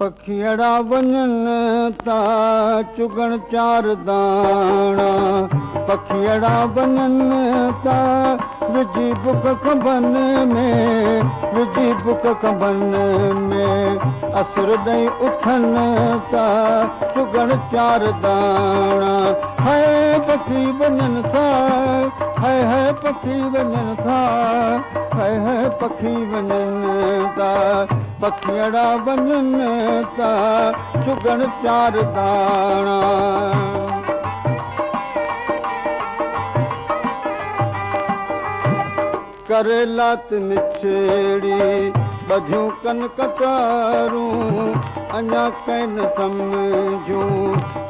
पखीअड़ा वञनि था चुगण चार दाणा, पखीअड़ा वञनि था विझी बुक कंबनि में, विझी बुक कंबनि में असुर ॾेई उथनि था चुगण चार दाणा। हाय पखी वञनि था, हाय हाय पखी वञनि था, हाय हाय पखी वञनि था, पखीअड़ा वञनि था चुगण चार दाणा। करेलात मिछड़ी बधियूं कन कतारूं, अञा can सम्झूं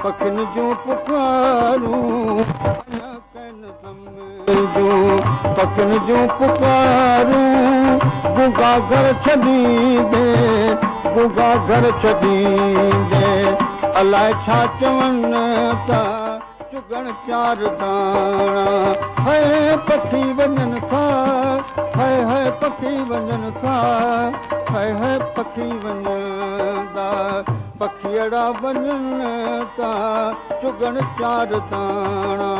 पखियुनि जूं पुकारूं, अञा can सम्झूं पखियुनि जूं पुकारूं। गुगा घर छॾींदे, गुगा घर छॾींदे अलाए छा चवनि था चुगण चार दाणा। हाय पखी वञनि था, हाय हाय पखी वञनि था, हाय हाय पखी वञनि था, पखीअड़ा वञनि था चुगण चार दाणा।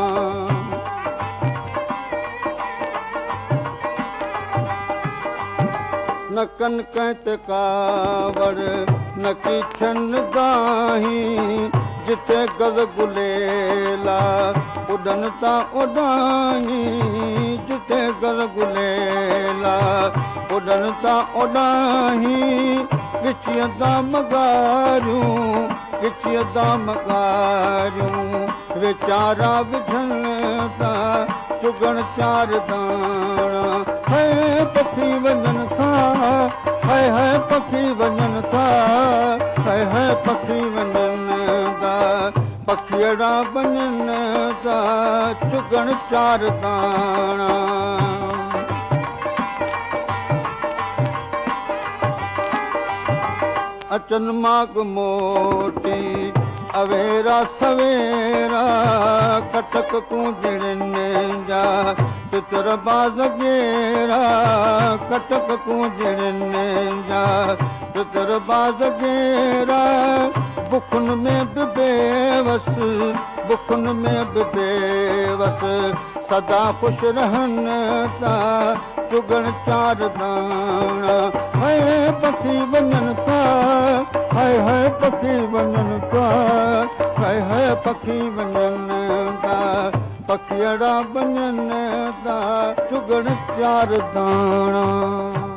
न कन कंहिं ते कावड़ न की छन दाही, जिते गज़ गुलेला उॾनि था उॾाही, जिते गज़ गुलेला उॾनि था उॾाही। गिचीअ तां मगारियूं, गिचीअ तां मगारियूं वीचारा विझनि था चुगण चार दाणा। हाय पखी वञनि था, हाय हाय पखी वञनि था, हाय हाय पखी वञनि था, पखीअड़ा वञनि था चुगण चार दाणा। अचन माग मोटी अवेरा सवेरा, कटक कूंजड़िनि जा तितर बाज़ गेरा, कटक कूंजड़िनि जा तितर बाज़ गेरा। बुखुनि में बि बेवस, बुखुनि में बि बेवस सदा ख़ुशि रहनि था चुगण चार दाणा। हाय पखी वञनि था, हाय हाय पखी वञनि था, हाय हाय पखी वञनि था, पखीअड़ा वञनि था चुगण चार दाणा।